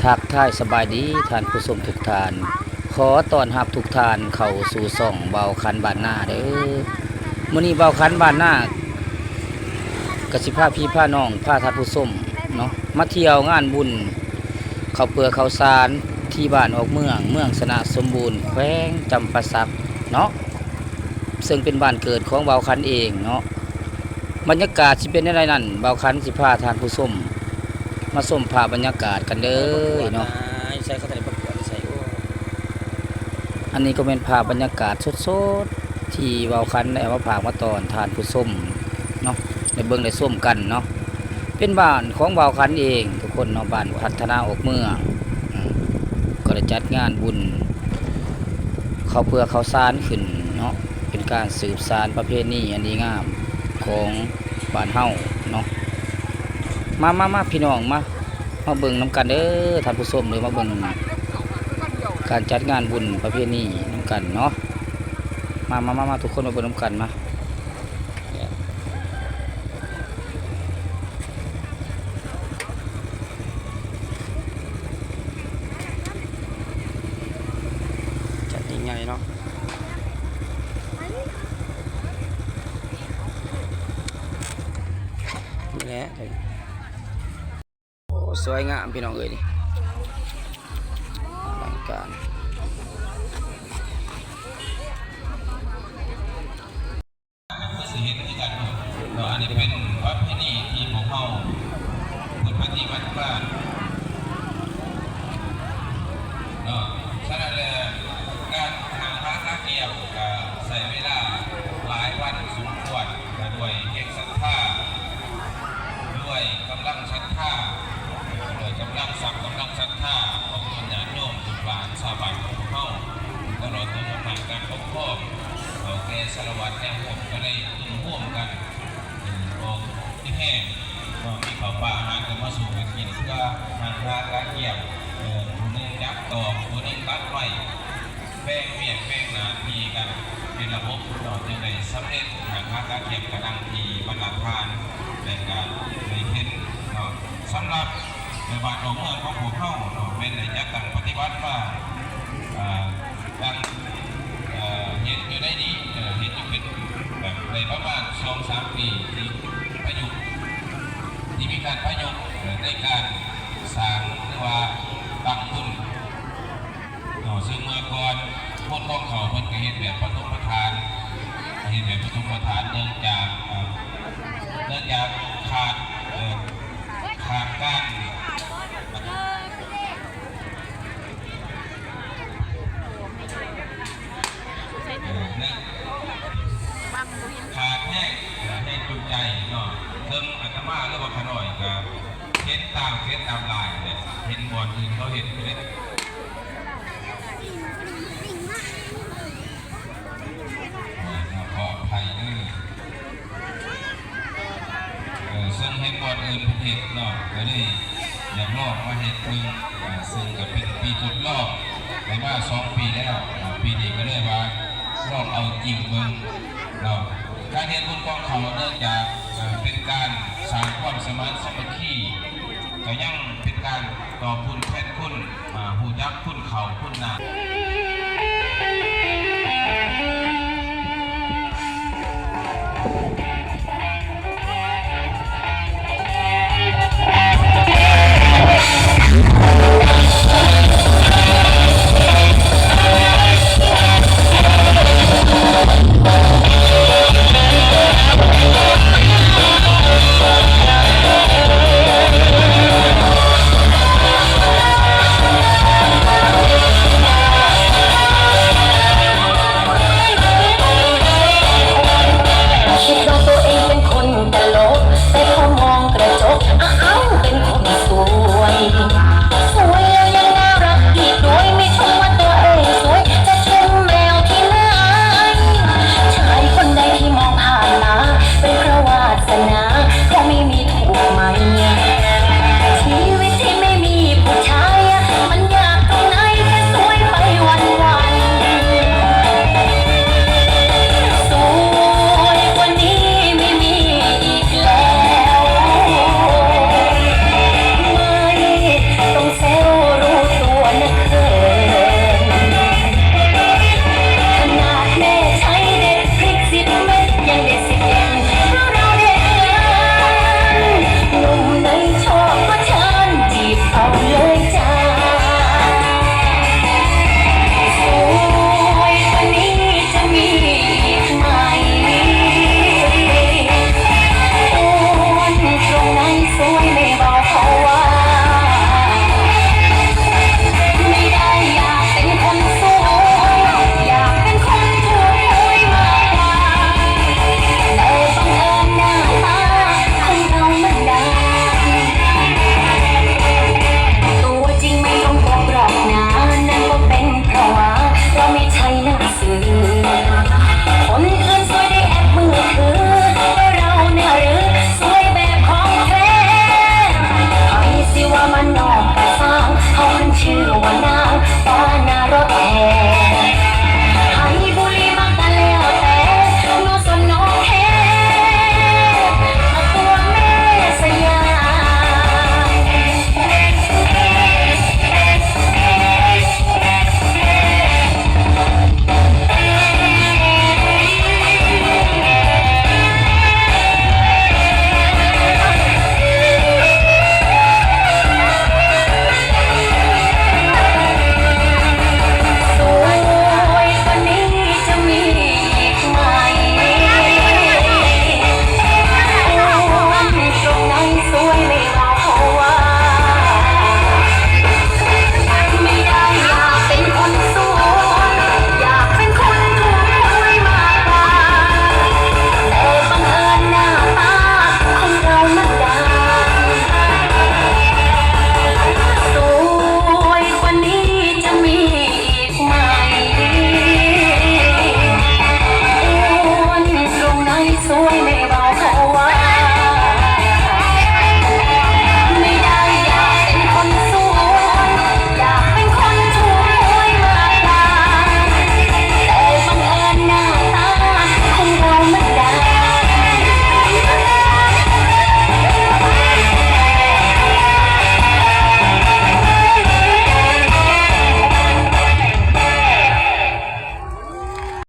ທັກທາຍສະບາຍດີທ່ານຜູ້ຊົມທຸກທ່ານ, ຂໍຕ້ອນຮັບທຸກທ່ານເຂົ້າສູ່ຊ່ອງເບົາຄັນບ້ານນາເດີ້. ມື້ນີ້ເບົາຄັນບ້ານນາກໍຊິພາພີ່ພານ້ອງ ພາທ່ານຜູ້ຊົມເນາະ ມາທ່ຽວງານບຸນເຂົ້າເປືອກເຂົ້າສານທີ່ບ້ານອອກເມືອງ ເມືອງຊະນະສົມບູນ ແຂວງຈຳປາສັກເນາະ, ເຊິ່ງເປັນບ້ານເກີດຂອງເບົາຄັນເອງເນາະ. ບັນຍາກາດຊິເປັນແນວໃດນັ້ນ ເບົາຄັນຊິພາທ່ານຜູ້ຊົມມາຊົມພາບບັນຍາກາດກັນເດີ້ເນາະ. ໃສ່ເຂົ້າໄປປະກວດໃສ່ ໂອ້ ອັນນີ້ກໍແມ່ນພາບບັນຍາກາດສົດໆ ທີ່ເບົາຄັນໄດ້ເອົາມາຝາກມາຕ້ອນທ່ານຜູ້ຊົມເນາະ ໄດ້ເບິ່ງໄດ້ຊົມກັນເນາະ. ເປັນບ້ານຂອງເບົາຄັນເອງທຸກຄົນເນາະ, ບ້ານພັດທະນາອອກເມືອງ ອືມ ກໍໄດ້ຈັດງານບຸນເຂົ້າເປືອກເຂົ້າສານຂຶ້ນເນາະ, ເປັນການສືບສານປະເພນີອັນດີງາມຂອງບ້ານເຮົາເນາະ. ມາ ມາ ມາ ພີ່ນ້ອງ ມາ ມາເບິ່ງນຳກັນເດີ້ ທ່ານຜູ້ຊົມເດີ້, ມາເບິ່ງການຈັດງານບຸນປະເພນີນຳກັນເນາະ. ມາ ມາ ມາ ມາ ທຸກຄົນມາເບິ່ງນຳກັນມາ. ຈັດໃຫຍ່ໆເນາະ. ນີ້ແຫຼະ ໂອ້ ສວຍງາມພີ່ນ້ອງເອີຍ ນີ້ ອະລັງການ. ຄືຊິເຫັນຄືກັນເນາະ ເນາະ ອັນນີ້ເປັນປະເພນີທີ່ພວກເຮົາເພິ່ນປະຕິບັດມາເນາະ. ສະນັ້ນແລ້ວ ການຫາປາຫາກຽມກໍໃຊ້ເວລາຫຼາຍວັນສົມຄວນ ກໍດ້ວຍແຮງສັດທາ ດ້ວຍກຳລັງສັດທາ ດ້ວຍກຳລັງຊັບ ກຳລັງສັດທາຂອງຍາດໂຍມ ລູກຫຼານຊາວບ້ານຂອງພວກເຮົາ ຕະຫຼອດເຖິງອຳນາດການປົກຄອງ ເຖົ້າແກ່ສາລະວັດແນວໂຮມ ກໍໄດ້ຮ່ວມກັນ ເອີ ອອກແຮງ ກໍມີເຂົ້າປາອາຫານກັນມາສູ່ກັນກິນ ເພື່ອຫາການກຽມ ເອີ ຜູ້ໜຶ່ງຈັບຕອກ ຜູ້ໜຶ່ງຕັດໄມ້ ແບ່ງວຽກແບ່ງໜ້າທີ່ກັນເປັນລະບົບເນາະ ຈຶ່ງໄດ້ສຳເລັດຫາການກຽມກະດັງທີ່ບັນດາທ່ານໄດ້ກະໄດ້ເຫັນເນາະ. ສຳລັບ ໃນບ້ານນອກເມືອງຂອງພວກເຮົາເນາະ ແມ່ນໄດ້ຈັດຕັ້ງປະຕິບັດມາ ເອີ ດັ່ງ ເອີ ເຫັນຢູ່ໃນນີ້ ເອີ ເຫັນຢູ່ເປັນແບບໄດ້ປະມານສອງສາມປີ ທີ່ປະຍຸກ ທີ່ມີການປະຍຸກ ເອີ ໃນການສ້າງ ຫຼືວ່າຕັ້ງບຸນ ເນາະ ເຊິ່ງເມື່ອກ່ອນບຸນກອງເຂົ້າເພິ່ນກໍເຮັດແບບປະຖົມປະທານ ເຮັດແບບປະຖົມປະທານ ເນື່ອງຈາກ ເອີ ເນື່ອງຈາກຂາດ ເອີ ຂາດການ ເອີ ຂາດແຮງ ເອີ ແຮງຈູງໃຈເນາະ ເຊິ່ງອາດຕະມາ ຫຼືວ່າຂ້ານ້ອຍກໍ ເຫັນຕາມເຟສຕາມລາຍແຫຼະ ເຫັນບ່ອນອື່ນເຂົາເຮັດຢູ່ເດ້ ເອີ ຂໍອະໄພເດີ ເອີ ເຊິ່ງເຫັນບ່ອນອື່ນເພິ່ນເຮັດເນາະ ກໍເລີຍຢາກລອງມາເຮັດເບິ່ງ ເອີ ເຊິ່ງກໍເປັນປີທົດລອງ ໄດ້ມາສອງປີແລ້ວ ເອີ ປີນີ້ກໍເລີຍວ່າລອງເອົາຈິງເບິ່ງເນາະ. ການເຮັດບຸນກອງເຂົ້າເນື່ອງຈາກ ເອີ ເປັນການສ້າງຄວາມສະໝານສາມັກຄີ ກໍຍັງເປັນການຕອບບຸນແທນຄຸນ ອາ ຮູ້ຈັກຄຸນເຂົ້າຄຸນນ້ຳ.